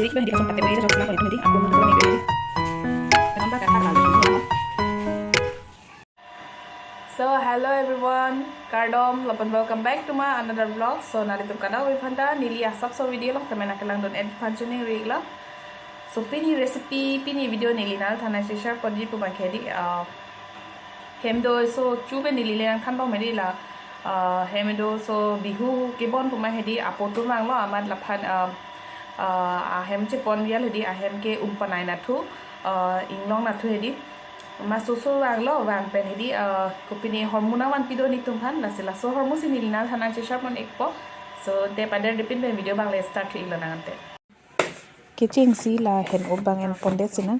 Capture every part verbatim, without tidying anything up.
Jadi, kita langsung pakai meja, langsung pakai meja, aku mau turun meja. Kenapa kakak lalu dulu, ya? So, hello everyone, kardom, lapen welcome back to my another vlog. So, nanglitum kadokave aphanta neli asapso video along tame nangkelangdun-et aphan choningri lo. So, pini recipe, pini video neli nangliphan nangcheshare ponji pu abangke hedi, uh, hem do, so chu pen neli le nangthan bom hedi la, uh, hem do, so Bihu kebon pu ma hedi apo atum vanglo amat laphan, uh, uh, ahem chepon bial hedi, ahem ke um panai nathu, uh, inglong nathu hedi. Amat soso vanglo, vang pen hedi, uh, kopine hormu nangvanpi do netum aphan, lasi laso hormu si neli nangliphan nangcheshare pon-ikpo. So, te pader depin pen video abang le start thu-iklo nang ante. Kechengsi la hen-up abang en pondet sinang.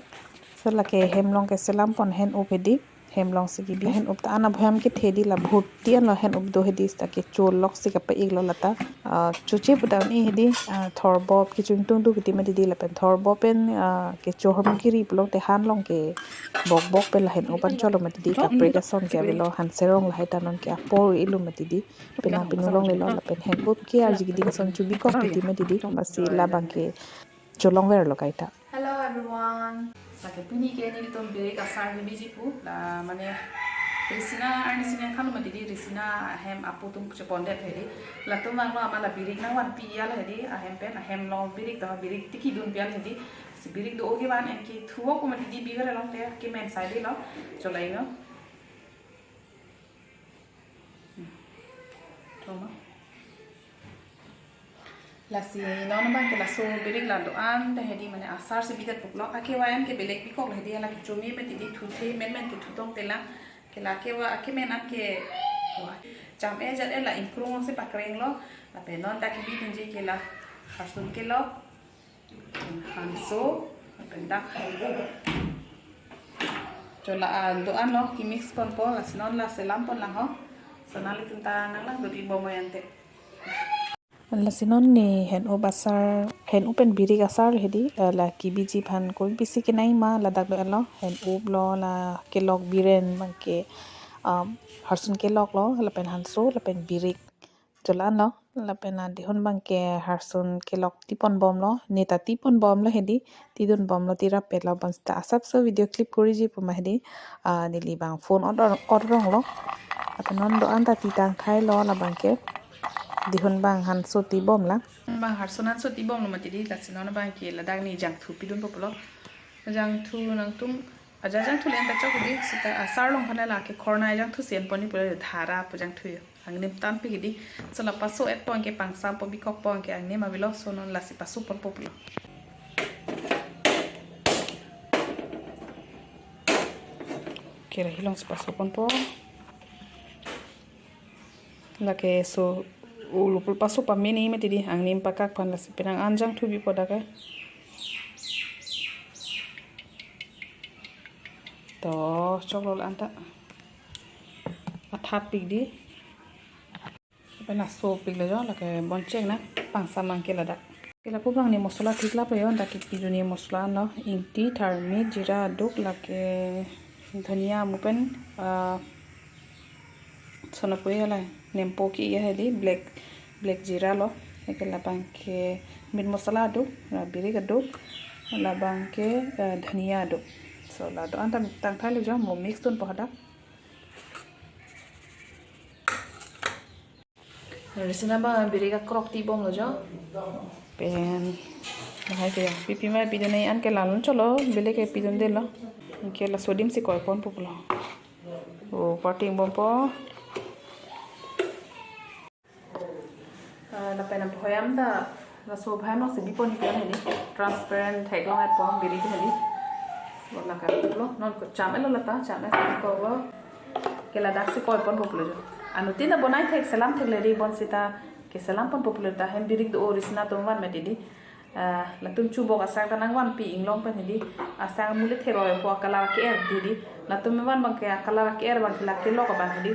So lake hem along keselam pon hen-up hedi. Hem along si kibi hen-up ta an abham kethe hedi, la bhurti anlo hen-up do hedi, seta kecho lok si kapa-iklo lata. Ah, choche pu ta un-e hedi, ah, thorbop kechungtung do kiti mati hedi, lapen thorbop pen, ah, kecho hormu kiri pulote han along ke bokbok pen la hen-up an cholo mati hedi, kaprek ason ke avelo, hanserong lahai ta non ke apor ilo mati hedi. Penang pinu longlelo lapen hen-up ke arji keding ason chobikok kiti mati hedi, lasi labang ke cholongverlo kaita. Hello everyone. Lake pini ke nelitum birik asar kebiji pu, la mane risina arni sina kalo mati hedi, risina ahem apo atum chepondet hedi. Latum vanglo amat la birik nangvanpi ya la hedi, ahem pen, ahem along birik ta, birik tiki dun pi ya la hedi. Si birik do-o kevan en kethu-ok mati hedi, biver along te kemen sai delo. Cholai no. Toma. Lasi non abangke laso birik la do-an ta hedi, mane asar si bidet puklo. Akevan ke belek bikok la hedi, la kecho me mati hedi, thuthe menmen ke thutong te la. Ke la akevan, akemen an ke, wah, cham-e jat-e la ingkrung si pakrenglo. Lapen non ta kebidunji ke la harsun kelok, hanso, lapen dak. Chola, ah, do-anlo, kemix ponpo, lasi non la selam pon lang ho. So nanglitum ta nanglangdun-ik bom ante. Lasi non ne hen-up asar, hen-up pen birik asar hedi, eh, la kebiji aphan kopisi kenai ma ladak do-anlo, hen-up lo, la kelok biren abangke, um, harsun kelok lo, lapen hanso, lapen birik. Chola-anlo, lapen adihun abangke harsun kelok tipon bomlo, ne ta tipon bomlo hedi, tidun bomlo, tirap pelo, bonseta asapso video clip koriji pu ma hedi, ah, neli abang phone ot, ot ronglo. Lapen non do-an ta titang thailo labangke. Dihun abang hanso tibom la. Bang harsun hanso tibomlo mati hedi, lasi non abangke ladak ne jangthu pidunpo pulo. Jangthu nangtum aja jangthu le-en ta chok hedi, seta asar along aphan la ke khorna jangthu si en pon ni pulo, dhara pu jangthu yo. Angnim tanpik hedi. So la paso-et pon ke, pangsampo bikokpo ke angnim avelo, so non lasi paso ponpo pulo. Kerahi along si paso ponpo. Lake so ulupul paso pamene mati hedi, angnim pakak aphan, lasi penang an jangthu bipo dak ke. To, choklo la-an ta. Athat pik hedi. Lapen aso piklo jo, lake boncheng na, pangsam abangke ladak. Ke lapu abang ne mosola theklaplo jo, dak kepidunji mosola anlo, ingti, tharmit, jira aduk, lake dhania amu pen, ah, sonapo ya la, nempo ke-e hedi, black, black jira lo, lake labangke meat masala aduk, la birik aduk, labangke, eh, dhania aduk. So la do-an ta tang thailo jo, mo mix dunpo hadak. Risina abang birik akrok tibomlo jo. Pen lahai ke ya. Pipi ma pidun-e, an ke la-an cholo, belek ke pidundelo. Ke laso adim si koi ponpo pulo. O, parting bompo. Ah, lapen abhoyam ta, laso abhoyam along si bipon hedi, transparent theklong-etpo birik hedi. So, la ka lo, non ko cham-etlo lata, cham-et si ko bo. Ke ladak si koi ponpo pulo jo. Anuttin ta bonai thek, selam thek le hedi, bonseta keselam ponpo pulo ta, hem birik do-o risina atum van mati hedi. Ah, latum chubok asang ta nangvanpi inglong pen hedi. Asang amu le theroi po, a-color ke-er hedi. Latum me van abangke a-color ke-er abangke la kelok abang hedi.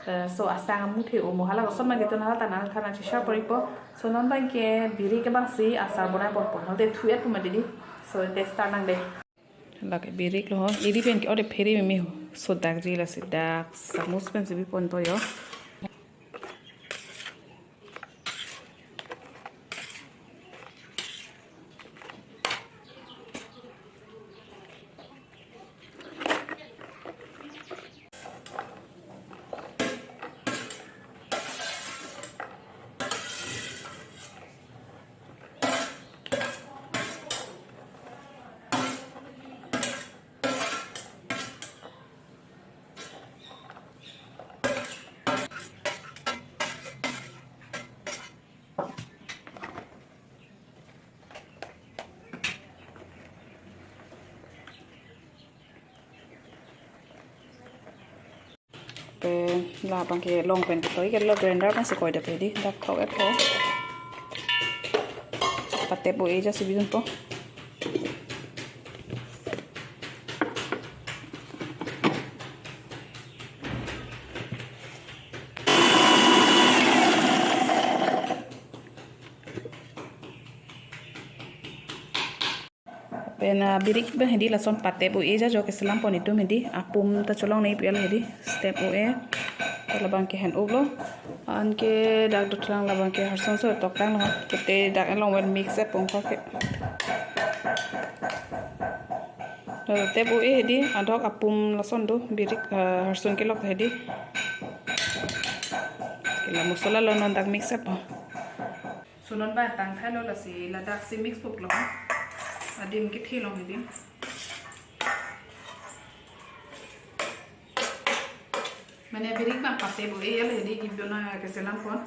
Eh, so asang amu the-o mo, hala koson abangke tun hala ta nangthan nangcheshare pon-ikpo. So non abangke birik abang si asar bonai ponpo. Hote thu-et pu mati hedi. So te start nang dei. Lake birik lo ho. Iri pen ke ode phere meme ho. So dakji, lasi dak samus pen si biponpo jo. Eh, labang ke long pen ketoi ke lo grinder pensi koidetpo hedi, dak thok-etpo. Patep o-e jasi bidunpo. Pen, ah, birik abang hedi lason patep o-e ja jo keselam pon itum hedi. Apum ta cholongnei pu-an hedi. Step o-e. Labang ke hen-uklo. Anke dak dotlang labang ke harson so toktanglo. Kete dak along pen mix-etpo ko ke. Patep o-e hedi, adok apum lason do, birik, ah, harson kelok hedi. Ke la masala lo non dak mix-etpo. So non abang tangthailo lasi ladaksi mix-puklo. Adim kethilong adim. Mane birik abang patep o-e hedi, gibdona keselam pon.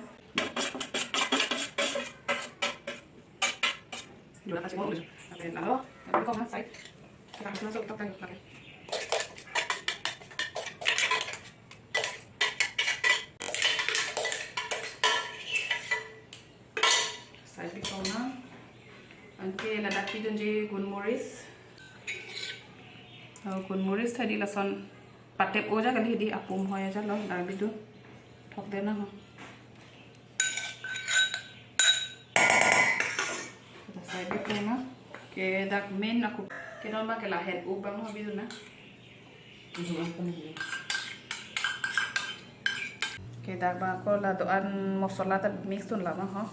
Jula kasi mo ulit. Lalo, lalo ko side. Kita kasi masuk tok tayo lagi. Side bikong na. Anke ladak pidunji gunmoris. Oh, gunmoris ta hedi lason patep o ja kali hedi, apum hoi ja lo, dak bidun. Thokdet na ho. Dak side bikong na. Ke dak main ako. Ke non abang ke la hen-uk abang ho bidun na. Ke dak abang ko la do-an masala ta mix-un lama ho.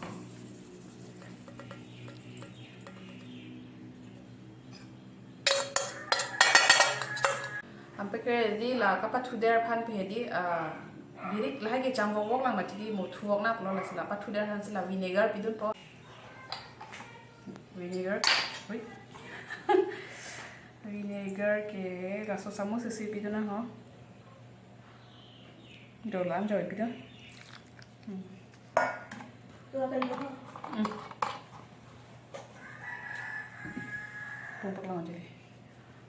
Anke ke hedi la kapathudet aphan pen hedi, ah, birik lahai kecham vokvok lang mati hedi, mo thuvok nangpo lasi la pathudet aphan si la vinegar pidunpo. Vinegar. Ui. Vinegar ke laso samus isi pidun na ho. Dolan joi pidun. Hmm. Hmm. Pumpak lang aja deh.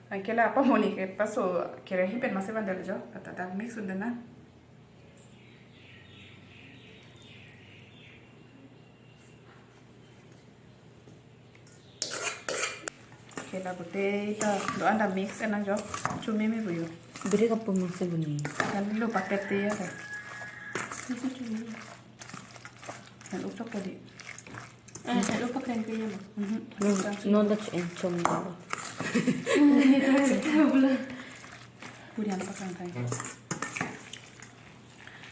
Anke la apa moni ke paso kerahi pen masi bandel jo. Kata dak mix-un det na. Ke la pute ta do-an ta mix-et nang jo. Chumi mi buyo. Birik apum masi buni. Kan lo paket te ya. Kan uchok tadi. Eh, lo paket te ya. Mhm. Non, non dak en chom. Ini terus bula. Puri an pakang kai.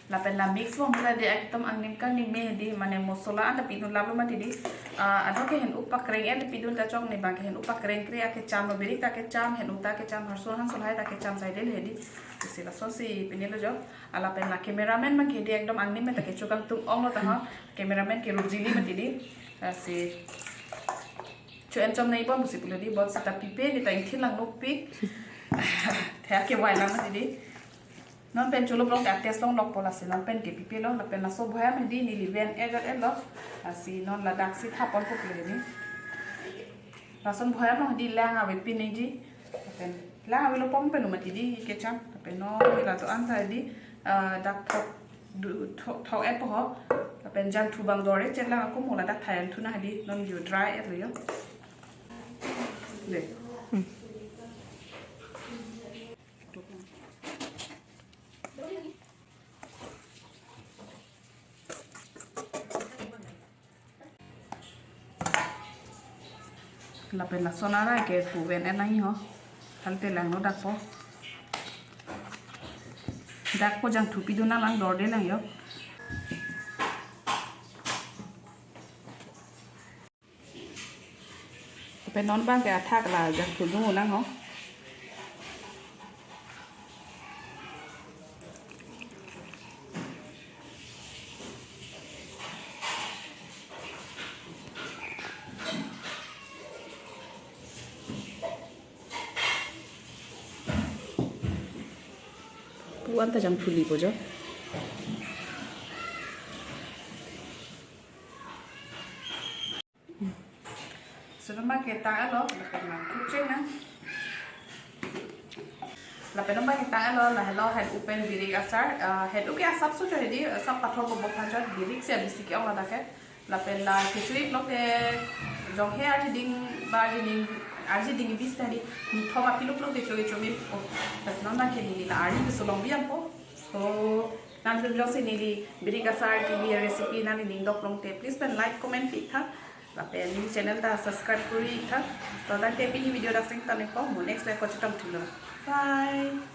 Lapen la mix bom pula dei, ekdom angnim kangnim me dei, mane masala anta pidun lap lo mati dei. Ah, adok ke hen-uk pakreng-et pidun ta chok, ne abang ke hen-uk pakreng kre akecham, birik ta kecham, hen-uk ta kecham, harsun hanso lahai ta kecham sai dei hedi. Isi lason si pini lo jo. Ah, lapen la cameraman abang ke dei ekdom angnim me ta kecho kangtung ong lo ta ha. Cameraman ke rup jili mati dei. Ah, si cho-en chom nai bom pusi pulo dei, bonsita pipe ne ta ingthin lang nokpik. Thek kevai lang mati dei. Non pen cholo prong ke test longlokpo lasi non pen ke pipelo, lapen laso boyam hedi neli ven-et-et lo, lasi non ladaksi thapon puple hedi. Lason boyam lo hedi lang ave pin nangji, lapen lang avelo pom pen mati dei kecham, lapen non la do-an ta hedi, ah, dak thok du, thok, thok-etpo ho, lapen jangthu abang dor-e chet lang ako mo ladak thai-an thu nang hedi, non yo dry-et lo yo. Dei. Hmm. Lapen lason arai ke pu ven-et nangji ho. Halte lang lo dakpo. Dakpo jangthu pidun nang lang dorde lang yo. Lapen non abang ke athak la jangthu dung nang ho. Pu anta jangthu lipo jo. Sudoma ke ta alo, lapen nang kuching nang. Lapen nonbang ingtang-etlo, lahelo head-u pen birik asar, ah, head-u ke asap so cho hedi, asap pathor bobo phan chot, birik si abisi ke-ong ladak ke. Lapen la khichuri pulote jonghe arjiding ba arjiding, arjiding bis tadi, ni thom apiluk lok de choge choge po. Pas nonbang ke neli la arni keso longbi ampo. So, nangtum jongsi neli birik asar kebi recipe nangning dok longte, please pen like, comment pi tha. Lapen neli channel ta subscribe kori tha. To tangte pini video dak seng tane po, mo next live kachetong thulo. Bye.